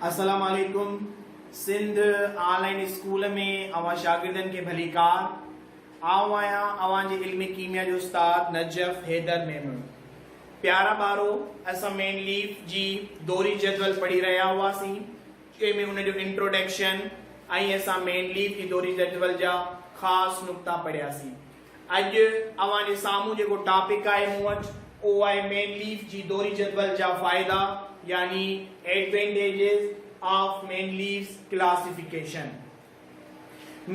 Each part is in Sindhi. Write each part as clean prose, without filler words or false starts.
السلام عليڪم سنڌ آن لائين اسڪول ۾ اوهان شاگردن کي ڀليڪار. آئون آهيان اوهان جي علم ڪيميا جو استاد نجف حيدر ميمڻ. پيارا ٻارو اسان مين ليف جي دوري جدول پڙهي رهيا هئاسين جنهن ۾ ان جو انٽروڊڪشن ۽ اسان مين ليف جي دوري جدول جا خاص نقطا پڙهياسين. اڄ اوهان جي سامهون جيڪو ٽاپڪ آهي مون وٽ اهو آهي مين ليف جي دوري جدول جا فائدا يعني Advantages of Mendeleev's classification.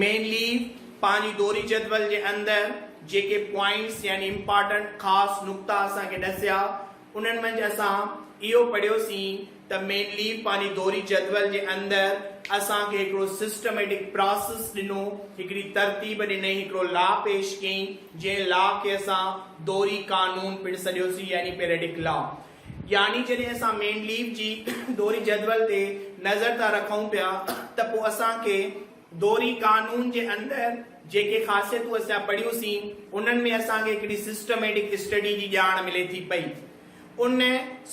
Mendeleev پنهنجي دوري جدول جي اندر جيڪي پوائنٽس يعني امپارٽنٽ خاص نقطا اسان کي ڏسيا انهن منجهه اسان اهو پڙهيوسين ته مينڊليف پنهنجي دوري جدول جي اندر اسان کي هڪڙو سسٽميٽڪ پراسس ڏنو، هڪڙي ترتيب ڏنئي، هڪڙو لا پيش ڪيائين، جنهن لا کي اسان دوري قانون پڻ سڏيوسين يعني پيريڊڪ لا. يعني جڏهن اسان مينڊليف جي دوري جدول تي نظر ٿا رکون پيا ته پوء اسان کي دوري قانون جي اندر جيڪي خاصيتون اسان پڙهيون سين انهن ۾ اسان کي هڪڙي سسٽميٽڪ اسٽڊي جي ڄاڻ ملي ٿي پئي. ان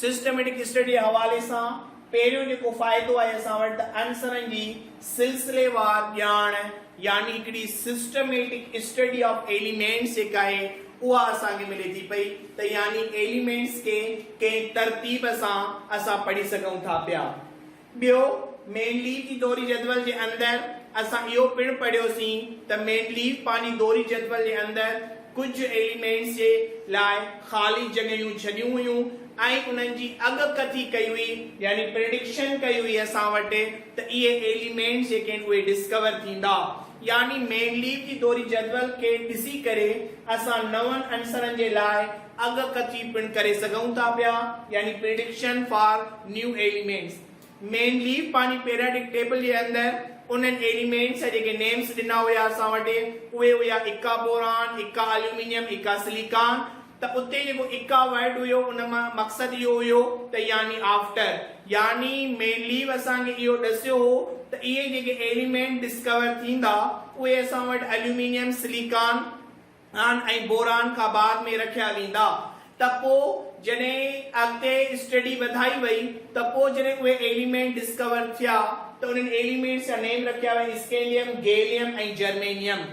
سسٽميٽڪ اسٽڊي جي حوالي سان پهريون جيڪو فائدو آهي اسان وٽ ته عنصرن جي سلسليوار ڄاڻ يعني هڪڙي سسٽميٽڪ اسٽڊي آف ايليمينٽس جيڪا آهي اها اسان کي ملي ٿي پئي ته يعني ايليمينٽس کي ڪنهن ترتيب سان اسان پڙهي سگهون ٿا پيا. ٻيو، مينڊليف جي دوري جدول جي اندر اسان اهو پڻ پڙهيوسين ته مينڊليف پنهنجي دوري جدول جي اندر ڪجهه ايليمينٽس جي لاء خالي جڳهيون ڇڏيون هيون ۽ انهن جي اڳڪٿي ڪئي هئي يعني پريڊڪشن ڪئي هئي اسان وٽ ته اهي ايليمينٽس جيڪي آهن اهي ڊسڪور ٿيندا يعني مينڊليف جي دوري جدول کي ڏسي ڪري اسان نون عنصرن جي لاء اڳڪٿي پڻ ڪري سگهون ٿا پيا يعني prediction for new elements. Mendeleev پنهنجي پيرياڊڪ ٽيبل جي اندر انهن ايليمينٽس جا جيڪي نيمس ڏنا هيا اسان وٽ اهي هيا اڪا بوران، اڪا اليومينيم، اڪا سليڪان ته اتي جيڪو اڪا ورڊ هيو ان مان مقصد اهو هيو ته يعني آفٽر يعني مينڊليف اسان کي اهو ڏسيو هو ته اهي جيڪي ايليمينٽ ڊسڪور ٿيندا اهي اسان وٽ اليومينيم، سليڪان، آن ۽ بوران کان بعد ۾ رکيا ويندا ته پو جڏهن اڳتي اسٽڊي وڌائي وئي ته پو جڏهن اهي ايليمينٽ ڊسڪور ٿيا ته انهن ايليمينٽس جا نيم رکيا ويا اسڪينڊيم، گيليم ۽ جرمينيم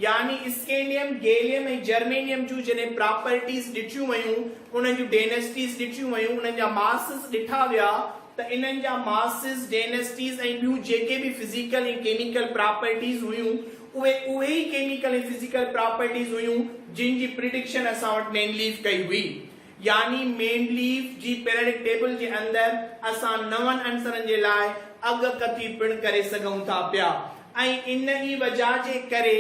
يعني اسڪينڊيم، گيليم ۽ جرمينيم جون جڏهن پراپرٽيز ڏٺيون ويون انهن جون ڊينسٽيز ڏٺيون ويون انهن جا ماسز ڏٺا ويا ته انهن جا ماسز، ڊينسٽيز ۽ ٻيون جيڪي به فزيڪل ۽ ڪيميڪل پراپرٽيز هيون اهي اهي ئي ڪيميڪل ۽ فزيڪل پراپرٽيز هيون جن جي پريڊڪشن اسان وٽ مينڊليف ڪئي هئي. يعني مينڊليف جي پيريڊڪ ٽيبل جي اندر اسان نون عنصرن جي لاء اڳڪٿي پڻ ڪري سگهون ٿا پيا ۽ ان ئي وجه جي ڪري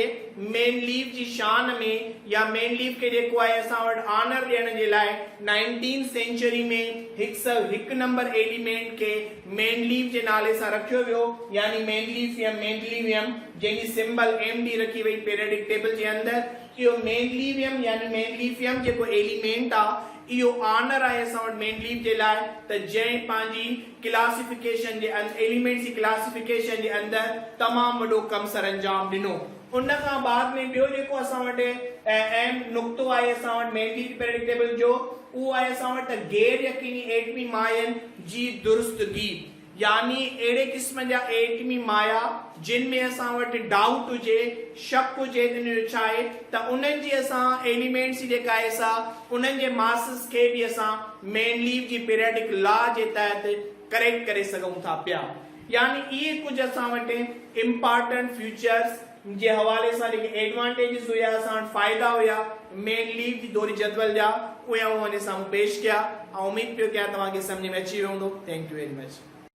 مينڊليف جي شان ۾ يا مينڊليف کي جيڪو آهي اسان وٽ آنر ڏيڻ جي لاء نائنٽين سينچري ۾ هڪ سئو هڪ نمبر ايليمينٽ کي مينڊليف جي نالي سان رکيو ويو يعني مينڊليفيم، Mendelevium، جنهن جي سمبل ايم ڊي رکي وئي پيريڊڪ ٽيبل جي اندر اهو مينڊليويم يعني مينڊليفيم جيڪو ايليمينٽ آ اهو آنر آهي اسان وٽ مينڊليف جي لاء ته جنهن پنهنجي ڪلاسيفڪيشن جي ايليمينٽس جي ڪلاسيفڪيشن جي اندر تمام وڏو ڪم سرانجام ڏنو. ان کان بعد ۾ ٻيو جيڪو اسان وٽ اهم نقطو آهي اسان وٽ مينڊليف جي پيريڊڪ ٽيبل جو اهو آهي اسان وٽ ته غير يقيني ايٽمي ماين جي درستگي يعني اهڙي قسم جا ايٽمي مايا جن ۾ اسان وٽ ڊائوٽ هجي، شڪ هجي ته ان جو ڇا آهي ته انهن جي اسان ايليمينٽس جي جيڪا آهي سا انهن جي ماسز کي به اسان مينڊليف جي پيرياڊڪ لا جي تحت ڪريڪٽ ڪري سگهون ٿا پيا. يعني اهي ڪجهه اسان وٽ امپارٽنٽ فيوچرس جي حوالي سان جيڪي ايڊوانٽيجز هيا اسان وٽ فائدا هيا مينڊليف جي دوري جدول جا اهي آئون اوهان جي سامهون پيش ڪيا آئون اميد پيو ڪيان توهان کي سمجهه ۾ اچي ويو هوندو thank you very much.